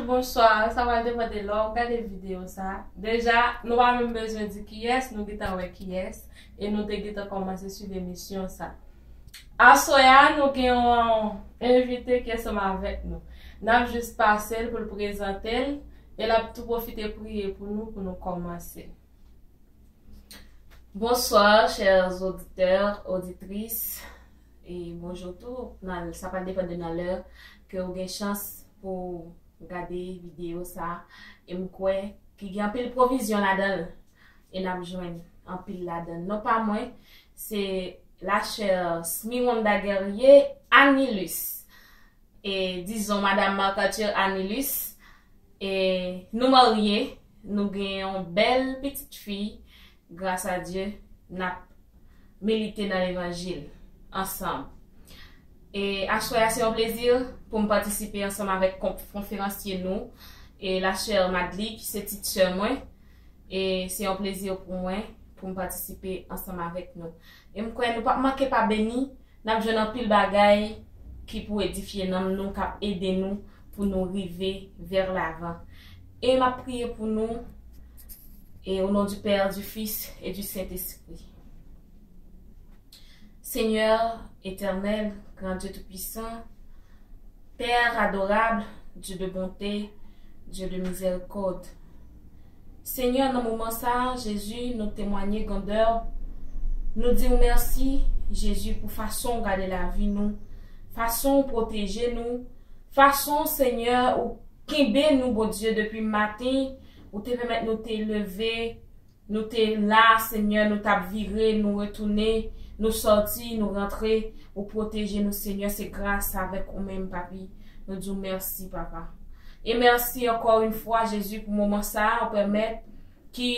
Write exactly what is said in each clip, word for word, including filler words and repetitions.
Bonswa, sa pral depann de lè w gade videyo sa. Deja, nou pa menm bezwen di kiyès, nou gentan wè kiyès, e nou te gentan kòmanse swiv emisyon sa. Aswè a, nou gen yon envite ki ansanm avèk nou. N ap jis pase l pou l prezante l, e l ap tou pwofite priye pou nou, pou nou kòmanse. Bonsoir, chers auditeurs, auditrices, e bonjou tou. Nan, sa pral depann de nan lè ke w gen chans pou gade videyo sa, e m kwè ki gen anpil pwovizyon ladan l, e n ap jwenn anpil ladan l. Non pa mwen, se la chè Smironda Guerrier Anilus, e dizon Madam Marc Arthur Anilus, e nou marye, nou gen yon bèl pitit fi, gras a Dye, n ap milite nan levanjil ansanm. E aswè a, se yon plezi pou m patisipe ansanm avèk konf-, konferansye nou, e la chè Madly, ki se tit sè mwen. E se yon plezi pou mwen pou m patisipe ansanm avèk nou. E m kwè nou p ap manke pa beni, n ap jwenn anpil bagay ki pou edifye nanm nou, k ap ede nou pou nou rive vers l'avant. E m ap priye pou nou, et au nom du Père, du Fils et du Saint-Esprit. Seigneur éternel, grand Dieu tout-puissant, Père adorable, Dieu de bonté, Dieu de miséricorde. Senyè, nan moman sa a, Jezi, nou temwanye grandè w. Nou di w mèsi, Jezi, pou fason w gade lavi nou, fason w pwoteje nou, fason, Senyè, ou kenbe nou, Bondye, depi maten, ou te pèmèt nou te leve, nou te la, Senyè, nou t ap vire, nou retounen, nou sòti, nou rantre, ou pwoteje nou, Senyè, se gras avèk ou menm, Papi. Nou di w mèsi, Papa. E mèsi ankò yon fwa, Jezi, pou moman sa a, ou pèmèt ki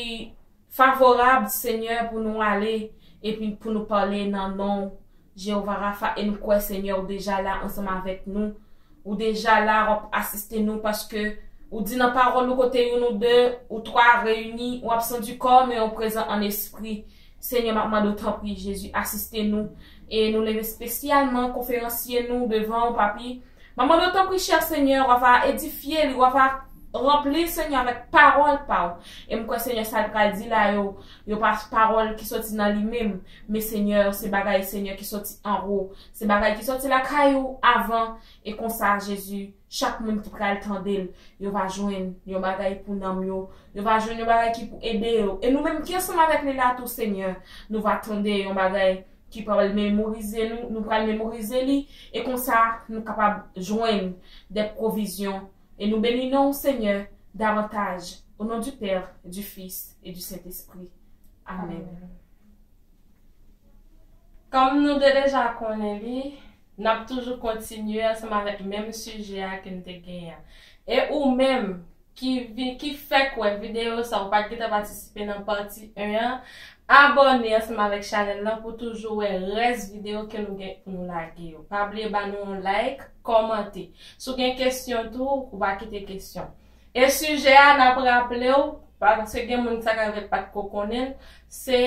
favorab, Senyè, pou nou ale, epi pou nou pale nan non w, Jewova Rafa, e nou kwè, Senyè, ou deja la ansanm avèk nou. Ou deja la, w ap asiste nou, paske ou di nan pawòl ou, kote youn ou de ou twa reyini, ou absent du corps, mais ou présent en esprit. Senyè, m ap mande w, tanpri, Jezi, asiste nou. E nou leve espesyalman konferansye nou devan w, Papi. M ap mande w, tanpri, chè Senyè, w ap edifye li, w ap ranpli l, Senyè, avèk pawòl pa w. E m kwè, Senyè, sa l pral di la yo, yo pa pawòl ki soti nan li menm, men, Senyè, se bagay, Senyè, ki soti anwo, se bagay ki soti lakay ou avan. E konsa, Jezi, chak moun ki pral tande l, yo va jwenn yon bagay pou nanm yo, yo va jwenn yon bagay ki pou ede yo. E nou menm ki ansanm avèk li la tou, Senyè, nou va tande yon bagay ki pral memorize nou, nou pral memorize li, e konsa nou kapab jwenn de pwovizyon. E nou beni non w, Senyè, davantaj. Au nom du Père, du Fils et du Saint-Esprit. Amèn. Kòm nou te deja konnen li, n ap toujou kontinye ansanm avèk menm sijè a ke n te genyen an. E ou menm, ki vi-, ki fèk wè videyo sa, ou pa t gentan patisipe nan pati en an, abòne ansanm avèk chanèl lan pou toujou wè rès videyo ke nou gen pou nou lage yo. Pa bliye ba nou yon like, kòmante. Si w gen kesyon tou, ou pa kite kesyon. E sijè a, n ap raple w, paske gen moun sa ka fèt pa t ko konnen l, se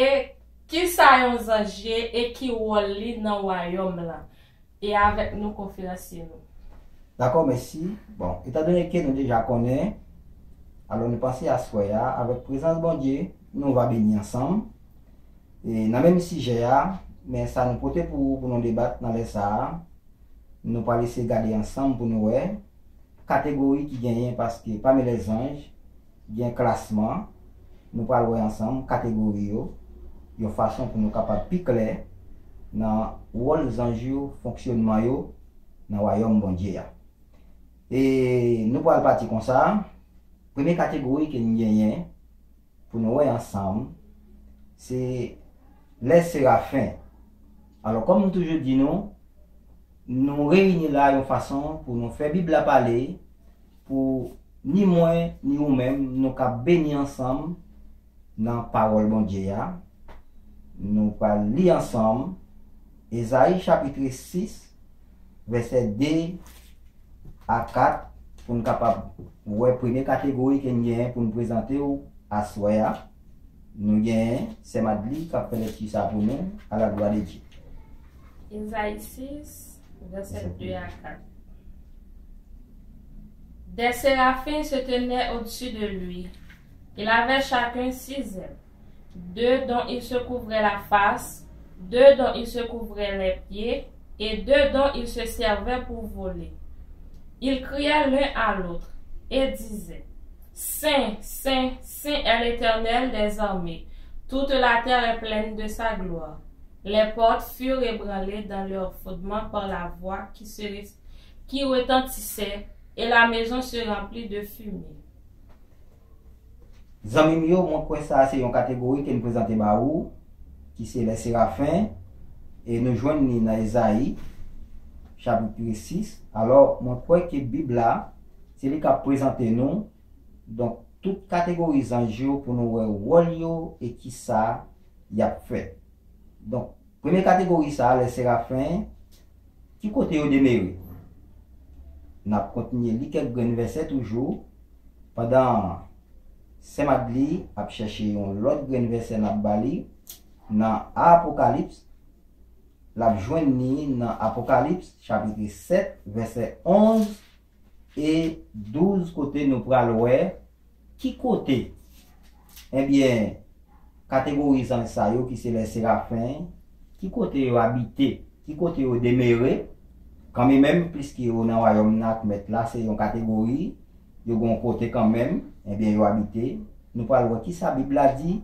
kisa yon zanj ye e ki wòl li nan wayòm lan. E avèk nou konferansye nou. Dakò, mèsi. Bon, etandone ke nou deja konnen, alò nou panse aswè a, avèk prezans Bondye, nou va beni ansanm. E nan menm sijè a, men sa nou pote pou, pou nou debat nan lè sa a, nou pral eseye gade ansanm pou nou wè kategori ki genyen, paske pami lèzanj, gen klasman, nou pral wè ansanm kategori yo, yon fason pou nou kapab pi klè nan wòl zanj yo, fonksyònman yo nan wayòm Bondye a. E nou pral pati konsa, premye kategori ke n genyen pou nou wè ansanm, se lè serafen. Alò, kòm m toujou di nou, nou reyini la yon fason pou nou fè Bib la pale, pou ni mwen, ni ou menm, nou ka beni ansanm nan pawòl Bondye a. Nou pral li ansanm Ezayi chapit sis, vèsè de a kat, pou n kapab wè premye kategori ke n genyen pou n prezante w aswè a. Nou genyen Sè Madly k ap fè lèkti sa pou nou, à la gloire de Dieu. Ezayi sis, vèsè de a kat. Des séraphins se tenaient au-dessus de lui. Ils avaient chacun six ailes. Deux dont ils se couvraient la face, deux dont ils se couvraient les pieds, et deux dont ils se servaient pour voler. Ils criaient l'un à l'autre et disaient, Saint, Saint, Saint est l'Éternel des armées. Toute la terre est pleine de sa gloire. Les portes furent ébranlées dans leur fondement par la voix qui se qui retentissait, et la maison se remplit de fumée. Zanmi m yo, mwen kwè sa a se yon kategori ke n prezante ba ou, ki se lè serafen, e nou jwenn li nan Ezayi, chapit sis. Alò, mwen kwè ke Bib la, se li k ap prezante nou, donk, tout kategori zanj yo pou nou wè wòl yo e kisa y ap fè. Donk, premye kategori sa a, lè serafen, ki kote yo demere? N ap kontinye li kèk grenn vèsè toujou, pandan Sè Madli ap chèche yon lòt grenn vèsè n ap ba li nan Apokalips, l ap jwenn li nan Apokalips, chapit sèt, vèsè onz e douz, kote nou pral wè ki kote, ebyen, kategori zanj sa yo ki se lè serafen, ki kote yo abite, ki kote yo demere, kanmenm, piske yo nan wayòm nan ak Mèt la, se yon kategori, yo gen yon kote kanmenm, ebyen, yo abite. Nou pral wè kisa Bib la di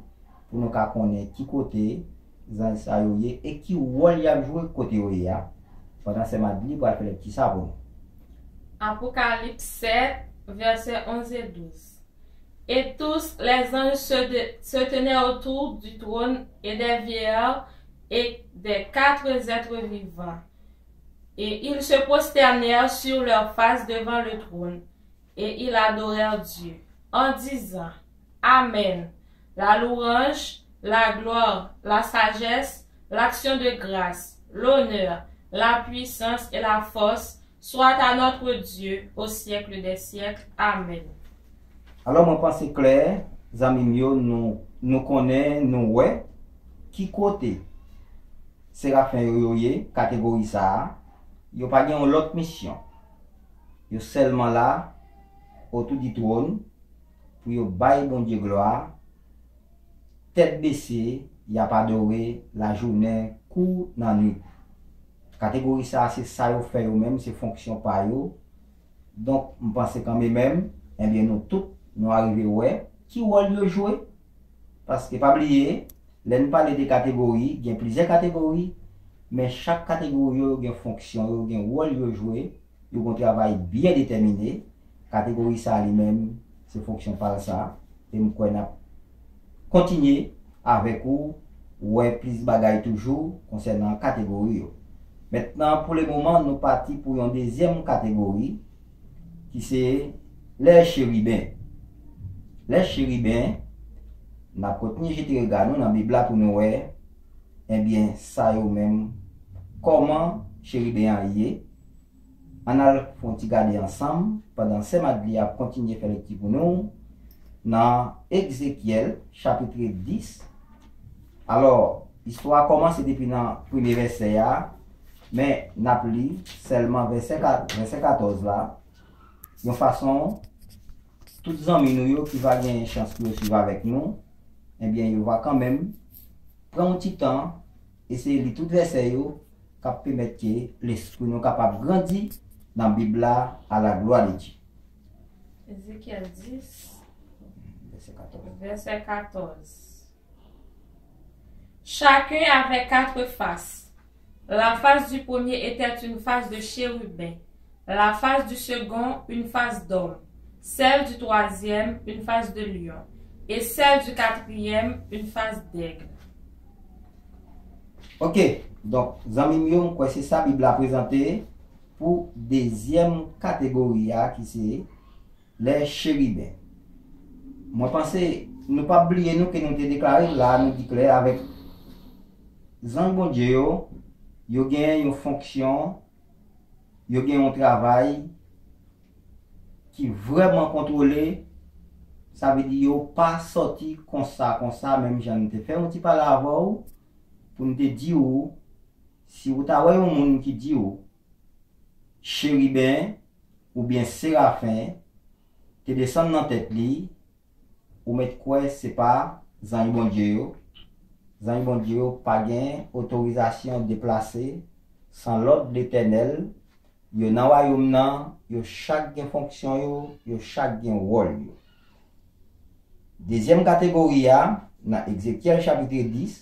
pou nou ka konnen ki kote zanj sa yo ye e ki wòl y ap jwe kote yo ye a. Pandan Sè Madli pral fè lekti sa pou nou. Apocalypse sept, versets onze et douze. Et tous les anges se, de- se tenaient autour du trône et des vieillards et des quatre êtres vivants. Et ils se prosternèrent sur leur face devant le trône, et ils adorèrent Dieu, en disant, Amen. La louange, la gloire, la sagesse, l'action de grâce, l'honneur, la puissance et la force soient à notre Dieu au siècle des siècles. Amen. Alò, mwen panse klè, zanmi m yo, nou, nou konnen, nou wè ki kote serafen yo, yo ye, kategori sa a. Yo pa gen yon lòt misyon. Yo sèlman la, otou di twòn, pou yo bay Bondye glwa, tèt bese, y ap adore lajounen kou lannwit. Kategori sa a, se sa yo fè yo menm, se fonksyon pa yo. Donk, m panse kanmenm, ebyen, nou tout, nou arive wè ki wòl yo jwe. Paske, pa bliye, lè n pale de kategori, gen plizyè kategori, men chak kategori yo, yo gen fonksyon yo, gen wòl yo jwe, yo gen yon travay byen detèmine. Kategori sa a li menm, se fonksyon pa l sa, e m kwè n ap kontinye avèk ou, wè plis bagay toujou konsènan kategori yo. Mentnan, pou le moman, nou pati pou yon dezyèm kategori, ki se lè cheriben. Lè cheriben, n ap kontinye jete rega nou nan Bib la pou nou wè, ebyen, sa yo menm, kòman cheriben an ye. Ann al fè yon ti gade ansanm, pandan Sè Madli ap kontinye fè lekti pou nou, nan Ezekyèl, chapit dis. Alò, istwa a kòmanse depi nan premye vèsè a, men n ap li sèlman vèsè kat, vèsè katòz la, yon fason tout zanmi nou yo ki va gen chans pou yo swiv avèk nou, ebyen, yo va kanmenm pran yon ti tan, eseye li tout vèsè yo, k ap pèmèt ke lespri nou kapab grandi nan Bib la, à la gloire de Dieu. Ézéchiel dix, Vèsè katòz. Verset quatorze. Chacun avait quatre faces. La face du premier était une face de chérubin, la face du second une face d'homme, celle du troisième une face de lion, et celle du quatrième une face d'aigle. Ok, donk, zanmi m yo, m kwè se sa Bib la prezante pou dezyèm kategori a, ki se lè cheriben. Mwen panse nou p ap bliye nou ke nou te deklare la, nou di klè avèk zanj Bondye yo, yo gen yon fonksyon, yo gen yon travay ki vrèman kontwole, sa vle di yo pa sòti konsa, konsa, menm jan nou te fè yon ti pale avè w, pou nou te di w, si ou ta wè yon moun ki di w, cheriben oubyen serafen, te desann nan tèt li, ou mèt kwè se pa zanj Bondye yo. Zanj Bondye yo pa gen otorizasyon deplase san lòd Letènèl. Yo nan wayòm nan, yo chak gen fonksyon yo, yo chak gen wòl yo. Dezyèm kategori a, nan Ezekyèl chapit dis,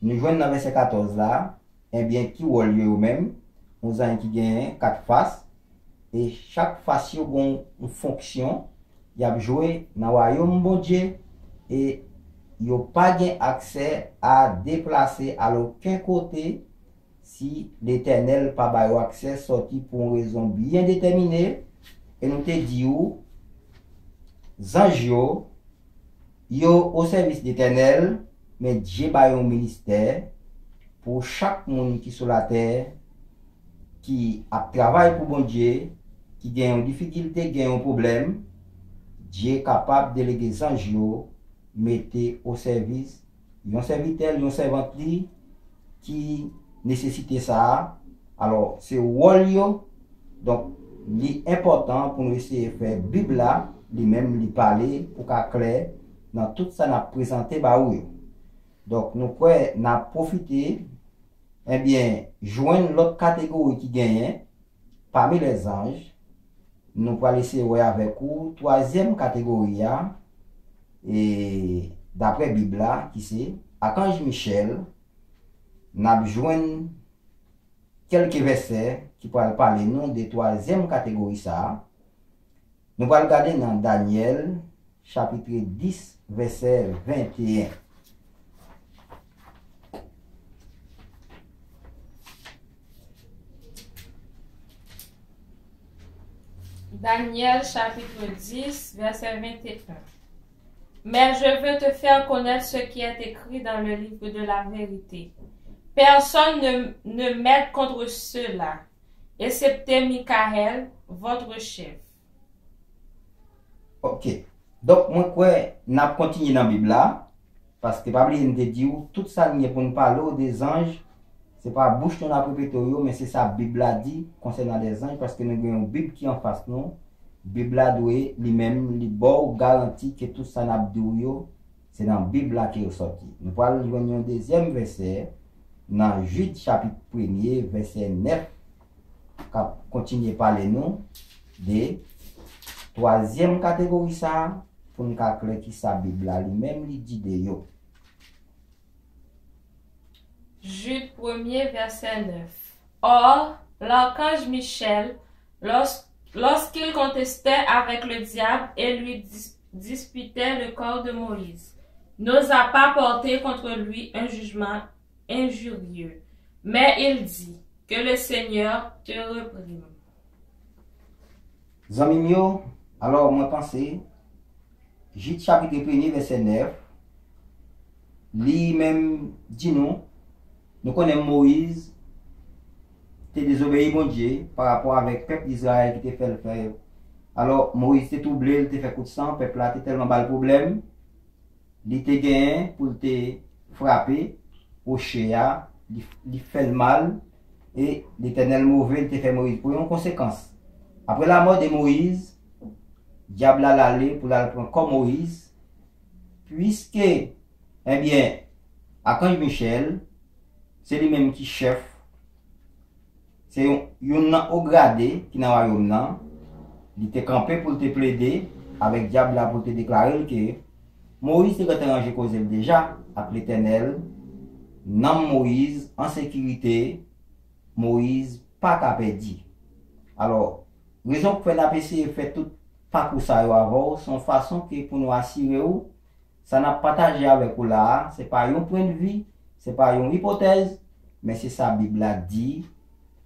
nou jwenn nan vèsè katòz la, ebyen, ki wòl yo, yo menm? Yon zanj ki genyen kat fas, e chak fas yo gen yon fonksyon y ap jwe nan wayòm Bondye, e yo pa gen aksè a deplase al okenn kote si Letènèl pa ba yo aksè sòti pou yon rezon byen detèmine. E nou te di w, zanj yo, yo o sèvis Letènèl, men Dye ba yo yon ministè pou chak moun ki sou latè, ki ap travay pou Bondye, ki gen yon difikilte, gen yon pwoblèm, Dye kapab delege zanj yo mete o sèvis yon sèvitè l, yon sèvant li ki nesesite sa a. Alò, se wòl yo. Donk, li enpòtan pou nou eseye fè Bib la, li menm, li pale pou ka klè nan tout sa n ap prezante ba ou yo. Donk, nou kwè n ap pwofite, ebyen, jwenn lòt kategori ki genyen pami lèzanj. Nou pral eseye wè avèk ou twazyèm kategori a, e daprè Bib la, ki se akanj Michèl. N ap jwenn kèlke vèsè ki pral pale nou de twazyèm kategori sa a. Nou pral gade nan Danyèl, chapit dis, vèsè venteyen. Daniel chapitre dix, verset vingt et un. Mais je veux te faire connaître ce qui est écrit dans le livre de la vérité. Personne ne, ne mette contre cela, excepté Michaël, votre chef. Ok. Donk, mwen kwè n ap kontinye nan Bib la, paske pa bliye m te di w, tout sa n gen pou n pale w de zanj, se pa bouch nou n ap repete w yo, men se sa Bib la di konsènan de zanj, paske nou gen yon Bib ki anfas nou. Bib la dwe, li menm, li ba w garanti ke tout sa n ap di w yo, se nan Bib la ke yo sòti. Nou pral jwenn yon dezyèm vèsè nan Jid chapit premye, vèsè nèf, k ap kontinye pale nou de twazyèm kategori sa a, pou n ka klè kisa Bib la li menm li di de yo. Jude premier, verset neuf. Or, l'archange Michel, lors-, lorsqu'il contestait avec le diable et lui dis-, disputait le corps de Moïse, n'osa pas porter contre lui un jugement injurieux. Mais il dit, que le Seigneur te réprime. Zanmi m yo, alò mwen panse, Jid chapit premye vèsè nèf, li menm di nou, nou konnen Moyiz te dezobeyi Bondye pa rapò avèk pèp Izrayèl ki te fè l fè. Alò, Moyiz te twouble, l te fè kout san, pèp la te tèlman ba l pwoblèm, li te genyen pou l te frape woche a, li, li fè l mal, e Letènèl move, li te fè Moyiz pran yon konsekans. Apre lamò de Moyiz, dyab la l ale pou l al pran kò Moyiz, piske, ebyen, akanj Michèl, se li menm ki chèf, se yon, youn nan o grade ki nan wayòm nan, li te kanpe pou l te plede avèk dyab la pou l te deklare l ke Moyiz te gentan ranje koze l deja ak Letènèl, nanm Moyiz an sekirite, Moyiz pa ka pèdi. Alò, rezon k fè n ap eseye fè tout pakou sa yo avè w, se yon fason ke pou nou asire w, sa n ap pataje avèk ou la a, se pa yon pwennvi, se pa yon ipotèz, men se sa Bib la di,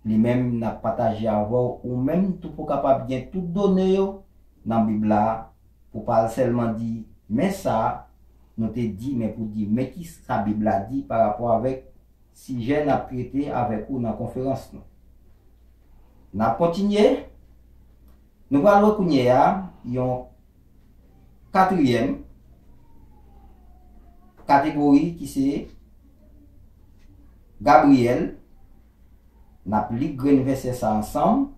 li menm n ap pataje avè w, ou menm tou pou w kapab gen tout done yo nan Bib la, pou pa al sèlman di, men sa nou te di, men pou di, men kisa Bib la di pa rapò avèk sijè n ap trete avèk ou nan konferans nou. N ap kontinye. Nou pral wè kounye a yon katriyèm kategori ki se Gabriyèl. N ap li grenn vèsè sa ansanm.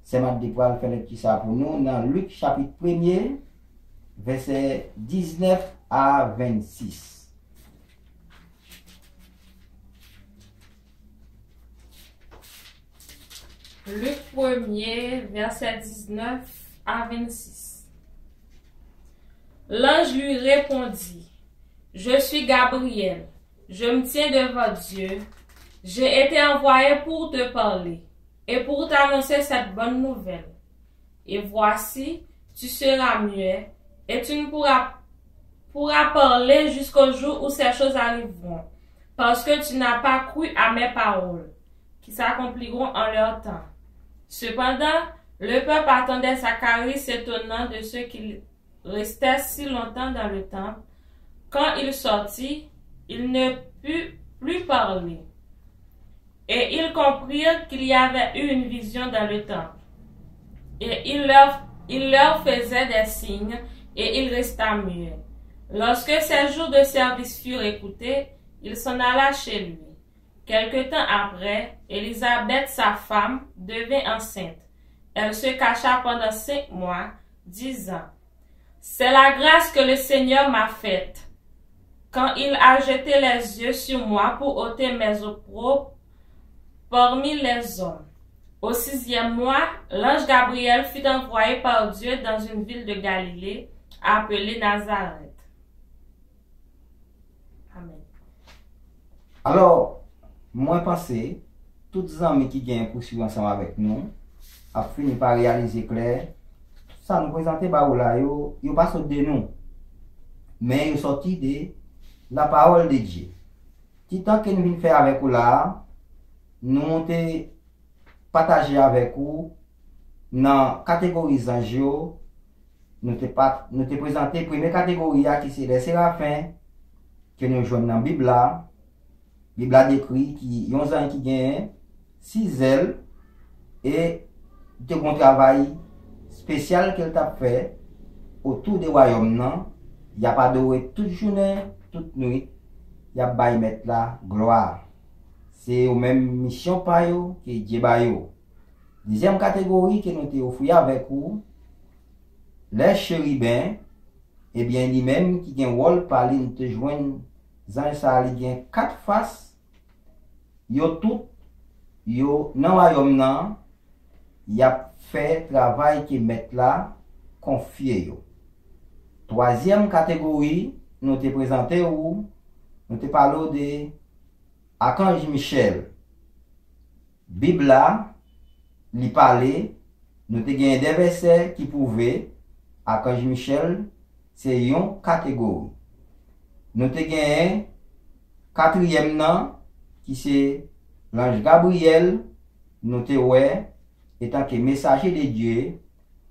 Sè Madli pral fè lekti sa pou nou nan Lik chapit premye, vèsè diznèf a vennsis. Lik premye, vèsè diznèf a vennsis. L'ange lui répondit, Je suis Gabriel, je me tiens devant Dieu, j'ai été envoyé pour te parler et pour t'annoncer cette bonne nouvelle. Et voici, tu seras muet et tu ne pourras, pourras parler jusqu'au jour où ces choses arriveront, parce que tu n'as pas cru à mes paroles, qui s'accompliront en leur temps. Cependant, le peuple attendait Zacharie, s'étonnant de ce qu'il restait si longtemps dans le temple. Quand il sortit, il ne put plus parler. Et ils comprirent qu'il y avait eu une vision dans le temple. Et il leur, il leur faisait des signes, et il resta muet. Lorsque ses jours de service furent écoulés, il s'en alla chez lui. Quelque temps après, Élisabeth, sa femme, devint enceinte. Elle se cacha pendant cinq mois, disant, C'est la grâce que le Seigneur m'a faite, quand il a jeté les yeux sur moi pour ôter mes opprobes parmi les hommes. Au sixième mois, l'ange Gabriel fut envoyé par Dieu dans une ville de Galilée, appelée Nazareth. Amen. Alò, mwen panse, tout zanmi ki gen pou swiv ansanm avèk nou ap fini pa reyalize klè, sa nou prezante ba ou la yo, yo pa sot de nou, men yo sòti de la parole de Dieu. Ti tan ke n vin fè avèk ou la a, nou te pataje avèk ou nan kategori zanj yo, nou te, pa, nou te prezante premye kategori a ki se lè serafen ke nou jwenn nan Bib la. Bib la dekri ki yon zanj ki genyen sis zèl e te gon travay espesyal ke l t ap fè otou de wayòm nan. Y ap adore tout jounen, tout nwit, y ap bay Mèt la glwa. Se yo menm misyon pa yo ke Dye ba yo. Dezyèm kategori ke nou te ofri avèk ou, lè cheriben, ebyen li menm ki gen wòl pa li, nou te jwenn zanj sa a, li gen kat fas, yo tout, yo nan wayòm nan, y ap fè travay ke Mèt la konfye yo. Twazyèm kategori nou te prezante ou, nou te pale w de Akanj Michèl. Bib la, li pale, nou te genyen de vèsè ki pwouve Akanj Michèl se yon kategori. Nou te genyen katriyèm nan, ki se lanj Gabriyèl, nou te wè, etanke mesaje de Dye,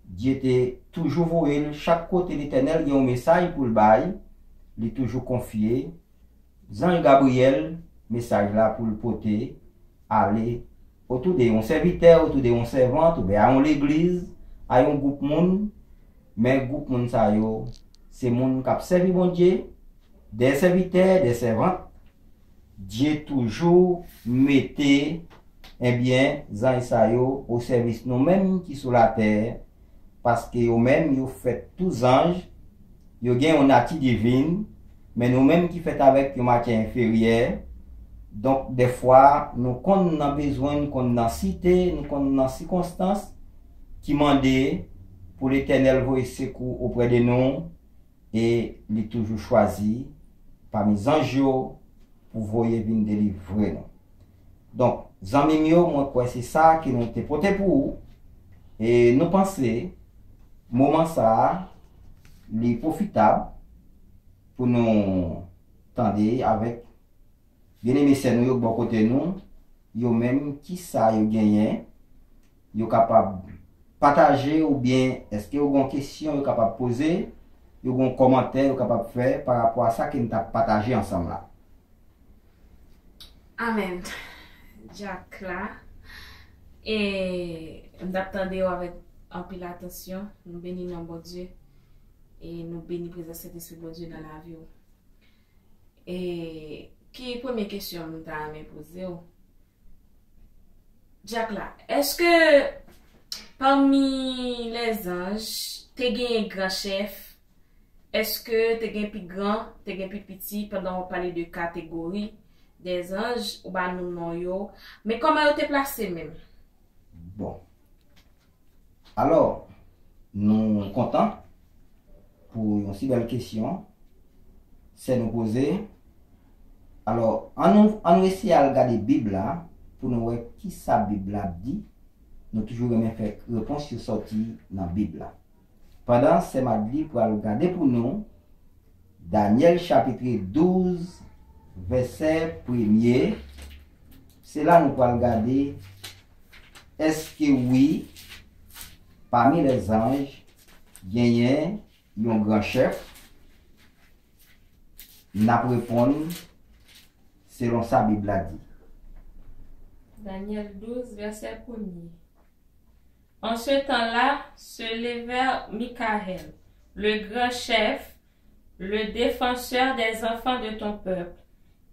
Dye te toujou voye l chak kote Letènèl gen yon mesaj pou l bay, li toujou konfye zanj Gabriyèl mesaj la pou l pote ale otou de yon sèvitè, otou de yon sèvant, oubyen a yon legliz, a yon gwoup moun. Men gwoup moun sa yo, se moun k ap sèvi Bondye, de sèvitè, de sèvant. Dye toujou mete, ebyen, zanj sa yo o sèvis nou menm ki sou latè, paske yo menm yo fèt tou zanj, yo gen yon nati divin, men nou menm ki fèt avèk yon matyè enferyè, donk, dèfwa, nou konn nan bezwen, nou konn nan site, nou konn nan sikonstans ki mande pou Letènèl voye sekou oprè de nou, e li toujou chwazi pami zanj yo pou voye vin delivre nou. Donk, zanmi m yo, mwen kwè se sa ke nou te pote pou ou, e nou panse moman sa a, li pwofitab pou nou tande avèk byeneme sè nou yo k bò kote nou, yo menm, kisa yo genyen, yo kapab pataje, oubyen èske yo gon kesyon yo kapab poze, yo gon kòmantè yo kapab fè pa rapò a sa ke n t ap pataje ansanm la. Amèn. Dyak la, e m t ap tande yo avèk anpil atansyon. Nou beni non Bondye e nou beni prezans Sentespri Bondye nan lavi w. E ki premye kesyon m ta renmen poze w? Dyak la, èske Pami lèzanj, te genyen gran chèf. Èske te gen pi gran, te gen pi piti pandan w pale de kategori dèzanj, ou ba nou non yo? Men kòman yo te plase menm? Bon. Alò, nou kontan pou yon si bèl kesyon sè nou poze. Alò, ann nou, ann nou eseye al gade Bib la pou nou wè ki sa Bib la ap di. Nou toujou renmen fè repons yo sòti nan Bib la. Pandan sè Madly pral gade pou nou Danyèl chapit douz, vèsè premye, se la nou pral gade èske wi, pami lèzanj, genyen yon gran chèf. N ap reponn selon sa Bib la di. Danyèl douz, vèsè premye. En ce temps-là se levèrent Michaël, le grand chef, le défenseur des enfants de ton peuple,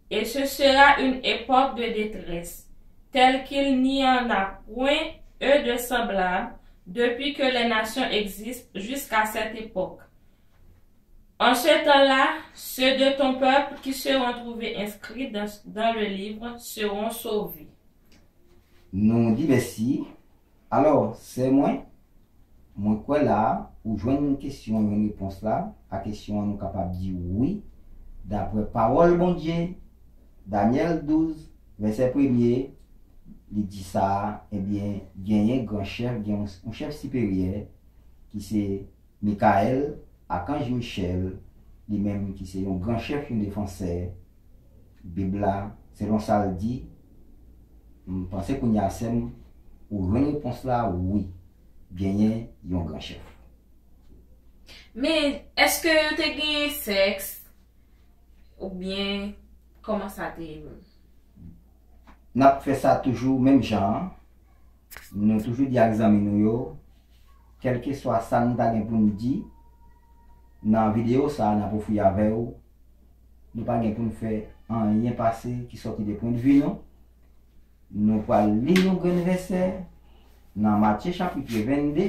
et ce sera une époque de détresse, telle qu'il n'y en a point eu de semblable depuis que les nations existent jusqu'à cette époque. En ce temps-là, ceux de ton peuple qui seront trouvés inscrits dans, dans le livre seront sauvés. Nou di mèsi. Alò, sè mwen, mwen kwè la a, ou jwenn kesyon an, jwenn repons la a kesyon an, nou kapab di wi, daprè pawòl Bondye, Danyèl douz, vèsè premye, li di sa a, ebyen, genyen gran chèf, gen yon, yon chèf siperyè ki se Mikayèl, akanj Michèl, li menm ki se yon gran chèf, yon defansè Bib la, selon sa l di, m panse kounye a sè m, ou jwenn repons la, wi, genyen yon gran chèf. Men, èske yo te genyen sèks? Oubyen, kòman sa te ye menm? N ap fè sa toujou menm jan an. Nou toujou di ak zanmi nou yo, kèlkeswa sa n ta gen pou n di nan videyo sa a n ap ofri avè w, nou pa gen pou n fè anyen pase ki sòti de pwennvi nou. Nou pral li yon grenn vèsè nan Matye chapit vennde,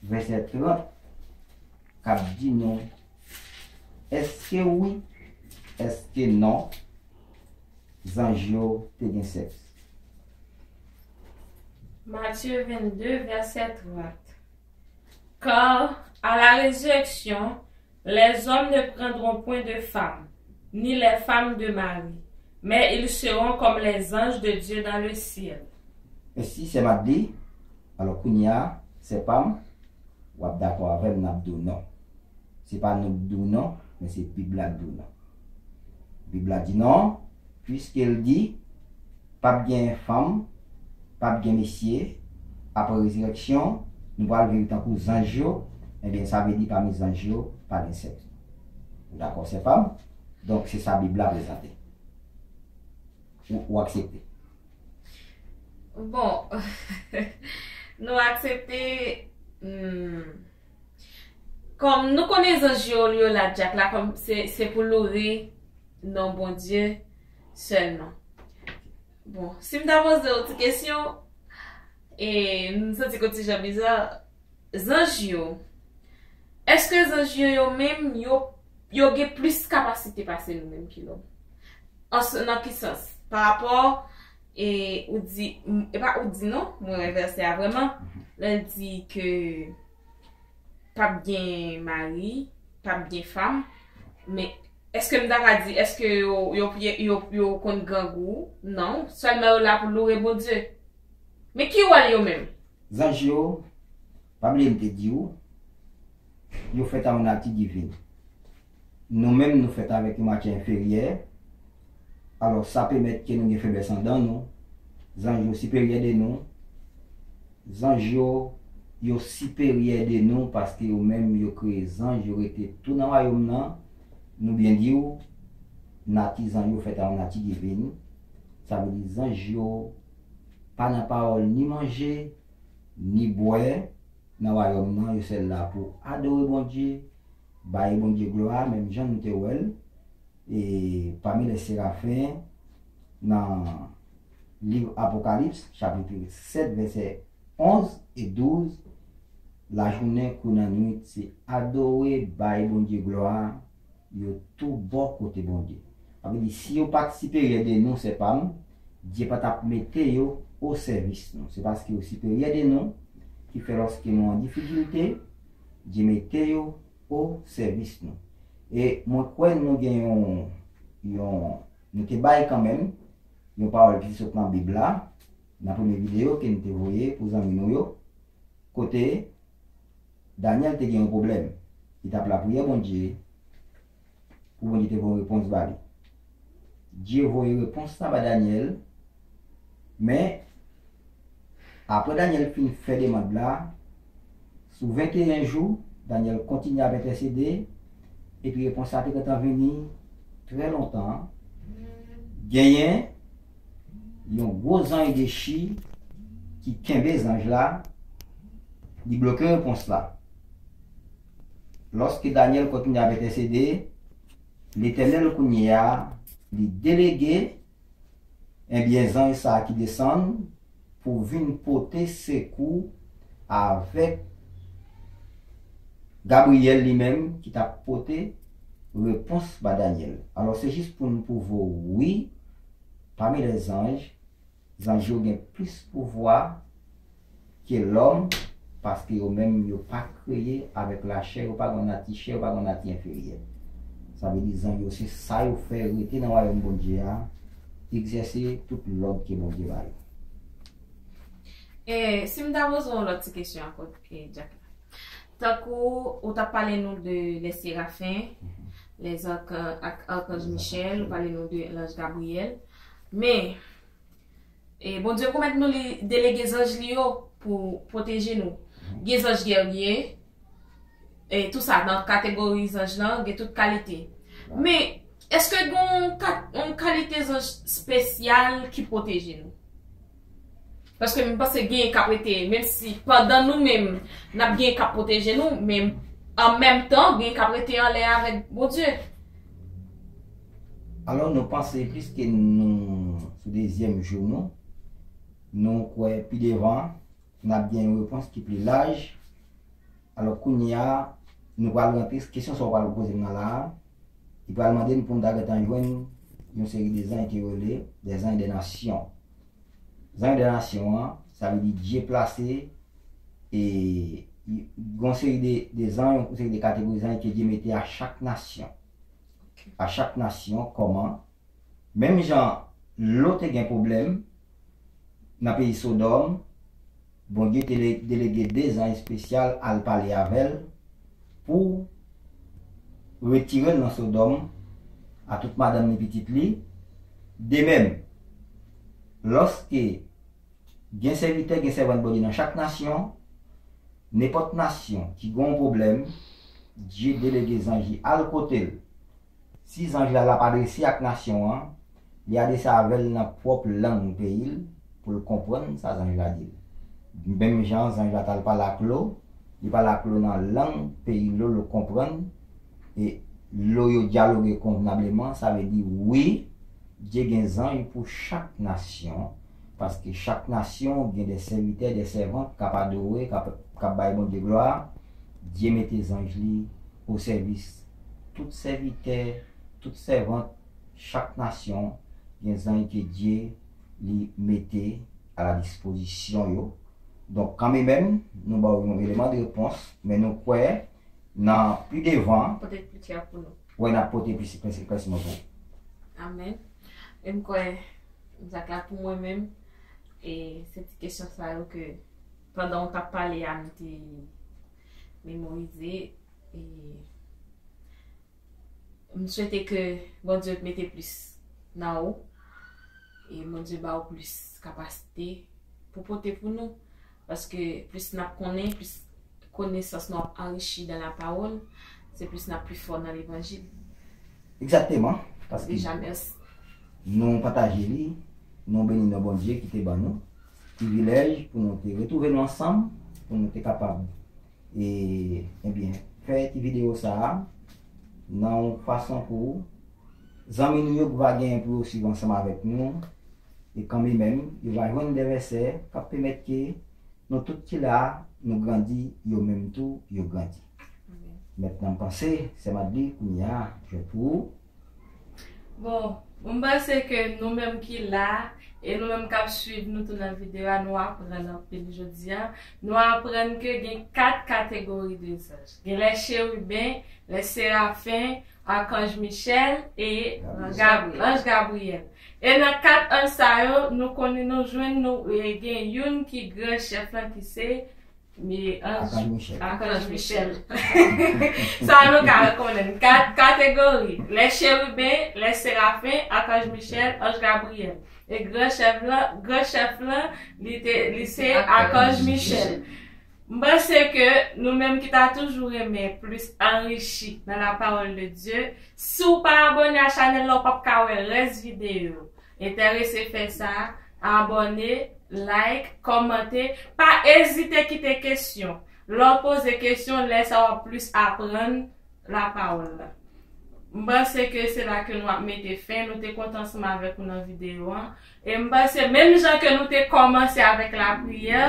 vèsè trant, k ap di nou èske wi, èske non, zanj yo te gen sèks. Matthieu vingt-deux, verset trente. Car à la résurrection, les hommes ne prendront point de femme, ni les femmes de mari, mais ils seront comme les anges de Dieu dans le ciel. Mèsi, sè Madly. Alò, kounye a, sè pa m, w ap dakò avè m, n ap di w non. Se pa nou k di w non, men se Bib la k di w non. Bib la di non, piske l di, p ap gen fanm, p ap gen mesye, apre rezirèksyon, nou pral viv tankou zanj yo, ebyen, sa vle di pami zanj yo, pa gen sèks. Ou dakò, sè pa m? Donk, se sa Bib la prezante. Ou, ou aksepte? Bon, nou aksepte, hmm, kòm nou konnen zanj yo, yo la djak la, kòm se, se pou loure non Bondye sèlman. Bon, si m ta poze w ti kesyon, e m santi ke w ti jan biza, zanj yo, èske zanj yo, yo menm, yo, yo gen plis kapasite pase nou menm ki lòm? An s-, nan ki sans? Pa rapò, e, ou di, m, e pa ou di non, mwen wè vèsè a vrèman, lè l di ke p ap gen mari, p ap gen fanm, men èske m ta ka di, èske yo, yo, yo, yo konn grangou? Non, sèlman yo la pou loure Bondye. Men ki wòl yo menm? Zanj yo, pa bliye m te di w, yo fèt a yon nati divin. Nou menm, nou fèt avèk yon matyè enferyè. Alò, sa pèmèt ke nou gen feblès anndan nou. Zanj yo siperyè de nou. Zanj yo, yo siperyè de nou paske yo menm, yo kreye zanj, yo rete tou nan wayòm nan. Nou byen di w, nati zanj yo fèt a yon nati divin. Sa vle di zanj yo pa nan pawòl ni manje, ni bwè nan wayòm nan, yo sèl la pou adore Bondye, bay Bondye glwa, menm jan nou te wè l, e pami lè serafen, nan liv Apokalips, chapit sèt, vèsè onz e douz, lajounen kou nannwit, se adore, bay Bondye glwa, yo tou bò kote Bondye. Sa vle di, si yo pa t siperyè de nou, sè pa m, Dye pa t ap mete yo o sèvis nou. Se paske yo siperyè de nou ki fè lòske nou an difikilte, Dye mete yo o sèvis nou. E mwen kwè nou gen yon, yon, nou te bay kanmenm yon pawòl ki te sot nan Bib la, nan premye videyo ke n te voye pou zanmi nou yo, kote Danyèl te gen yon pwoblèm. Li t ap lapriyè Bondye pou Bondye te voye yon repons ba li. Dye voye repons la ba Danyèl, men apre Danyèl fin fè demann la, sou venteyen jou, Danyèl kontinye ap entèsede, epi repons la te gentan vini trè lontan. Genyen yon gwo zanj dechi ki kenbe zanj la, li bloke repons la. Lòske Danyèl kontinye ap entèsede, Letènèl kounye a, li delege, ebyen, zanj sa a ki desann pou vin pote sekou avèk Gabriyèl li menm ki t ap pote repons ba Danyèl. Alò, se jis pou n pwouve w, wi, pami lèzanj, zanj yo gen plis pouvwa ke lòm, paske yo menm yo pa kreye avèk lachè, yo pa gen nati chè, yo pa gen nati enferyè. Sa vle di zanj yo se sa yo fè rete nan wayòm Bondye a, egzèse tout lòd ke Bondye ba yo. E si m ta poze yon lòt ti kesyon ankò, e, Jack la. Tankou ou t ap pale nou de lè serafen, lè zanj ak akanj Michèl, ou pale nou de lanj Gabriyèl. Men, e, Bondye pwomèt nou li delege zanj li yo pou pwoteje nou. Gen zanj gèrye, e, tou sa, nan kategori zanj lan, gen tout kalite. Men, èske gen yon ka- yon kalite zanj espesyal ki pwoteje nou? Paske m panse genyen k ap rete, menm si pandan nou menm, n ap genyen k ap pwoteje nou, men an menm tan, genyen k ap rete anlè avèk Bondye. Alò, nou panse, piske nou sou dezyèm jou nou, nou kwè pi devan, n ap gen yon repons ki pli laj. Alò, kounye a, nou pral rantre, kesyon sa w pral poze m nan la a, li pral mande n pou n ta gentan jwenn yon seri de zanj ke yo rele des anges des nations. Zanj de nasyon an, sa vle di Dye plase, e, yon seri de, de zanj, yon seri de kategori zanj ke Dye mete a chak nasyon. A chak nasyon, kòman? Menm jan Lo te gen pwoblèm nan peyi Sodòm, Bondye te le- delege de zanj espesyal al pale avè l pou retire l nan Sodòm, a tout madanm li, pitit li. De menm, lòske gen sèvitè, gen sèvant Bondye nan chak nasyon, nenpòt nasyon ki gen yon pwoblèm, Dye delege zanj li al kote l. Si zanj la l ap adrese ak nasyon an, li adrese avè l nan pwòp lang peyi l pou l konprann sa zanj la di l. Menm jan zanj la t al pale ak Lo, li pale ak Lo nan lang peyi Lo, Lo konprann, e Lo yo dyaloge konvnableman, sa vle di wi, Dye gen zanj pou chak nasyon, paske chak nasyon gen de sèvitè, de sèvant k ap adore, k ap, k ap bay Bondye glwa. Dye mete zanj li o sèvis tout sèvitè, tout sèvant, chak nasyon gen zanj ke Dye li mete a la dispozisyon yo. Donk, kanmenm, nou ba w yon eleman de repons, men nou kwè nan pi devan, Pote pli klè pou nou. Wè, n ap pote plis eklèsiman pou ou. Amèn. E m kwè, Zak la pou mwen menm, e se ti kesyon sa yo ke pandan w t ap pale a, m te memorize, e m swete ke Bondye mete plis nan ou, e Bondye ba ou plis kapasite pou pote pou nou, paske plis n ap konnen, plis konesans nou ap anrichi dan lapawòl, se plis n ap pi fò nan levanjil. Egzakteman, paske Deja, mèsi. Nou pataje li, nou beni non Bondye ki te ban nou privilèj pou nou te retwouve nou ansanm, pou nou te kapab, e, ebyen, fè ti videyo sa a nan yon fason pou zanmi nou yo ki va genyen pou yo swiv ansanm avèk nou, e kanmenm, yo va jwenn de vèsè k ap pèmèt ke Nou tout ki la, nou grandi, yo menm tou, yo grandi. Mentnan, m panse, Sè Madly, kounye a, jwèt pou ou. Bon, m panse ke nou menm ki la, e nou menm k ap swiv nou tou nan videyo a, nou aprann anpil jodi a. Nou aprann ke gen kat kategori de zanj. Gen les chérubins, les séraphins, akanj Michèl e Gab- anj Gabriyèl. E nan kat anj sa yo, nou konnen nou jwenn nou e gen youn ki gran chèf lan ki se mi anj Akanj Michèl. Akanj Michèl. Sa nou ka rekonnen. Kat kategori. Les chérubins, les séraphins, akanj Michèl, anj Gabriyèl. E gran chèf lan, gran chèf lan, li te li se akanj Michèl. M panse ke nou menm ki ta toujou renmen plis anrichi nan la parole de Dieu, si w pa abòne a chanèl la, w p ap ka wè rès videyo. Enterese fè sa, abòne, like, kòmante, pa ezite kite kesyon. Lè w poze kesyon, lè sa w ap plis aprann la parole la. M panse ke se la ke nou ap mete fen. Nou te kontan ansanm avèk ou nan videyo an. E m panse menm jan ke nou te kòmanse avèk lapriyè,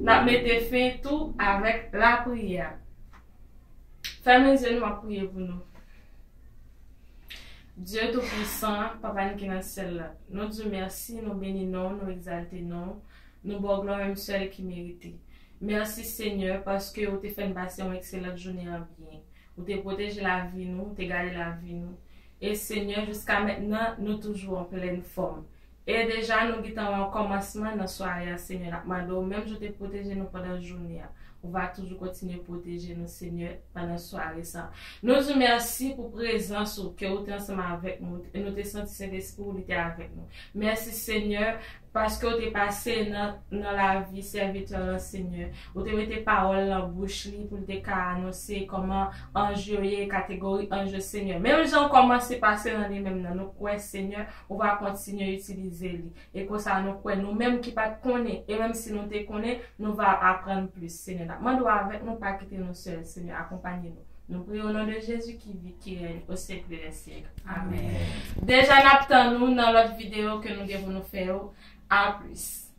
n ap mete fen tou avèk lapriyè. Fèmen zye nou, m ap priye pou nou. Dye Toupisan, Papa n ki nan syèl la, nou di w mèsi, nou beni non w, nou egzalte non w, nou ba w glwa menm sèl ki merite. Mèsi Senyè, paske ou te fè n pase yon ekselan jounen an byen. Ou te pwoteje lavi nou, ou te gade lavi nou. E Senyè, jiska mentnan, nou toujou an plèn fòm. E deja, nou gentan wè yon kòmansman nan sware a, Senyè. N ap mande w, menm jan w te pwoteje nou pandan jounen an, ou va toujou kontinye pwoteje nou, Senyè, pandan sware sa. Nou di w mèsi pou prezans ou, ke ou te ansanm avèk nou, e nou te santi Sentespri ou, li te avèk nou. Mèsi, Senyè, paske w te pase nan, nan lavi sèvitè lan, Senyè. Ou te mete pawòl nan bouch li pou l te ka anonse kòman anj yo ye, kategori anj yo, Senyè. Menm jan w kòmanse pase nan li menm nan, nou kwè, Senyè, ou va kontinye itilize li. E konsa, nou kwè, nou menm ki pa t konnen, e menm si nou te konnen, nou va aprann plis, Senyè. N ap mande w avèk nou, pa kite nou sèl, Senyè, akonpanye nou. Nou priye o non de Jezi ki viv, ki règne au siècle des siècles. Amèn. Deja, n ap tann ou nan lòt videyo ke nou gen pou nou fè yo. A plis.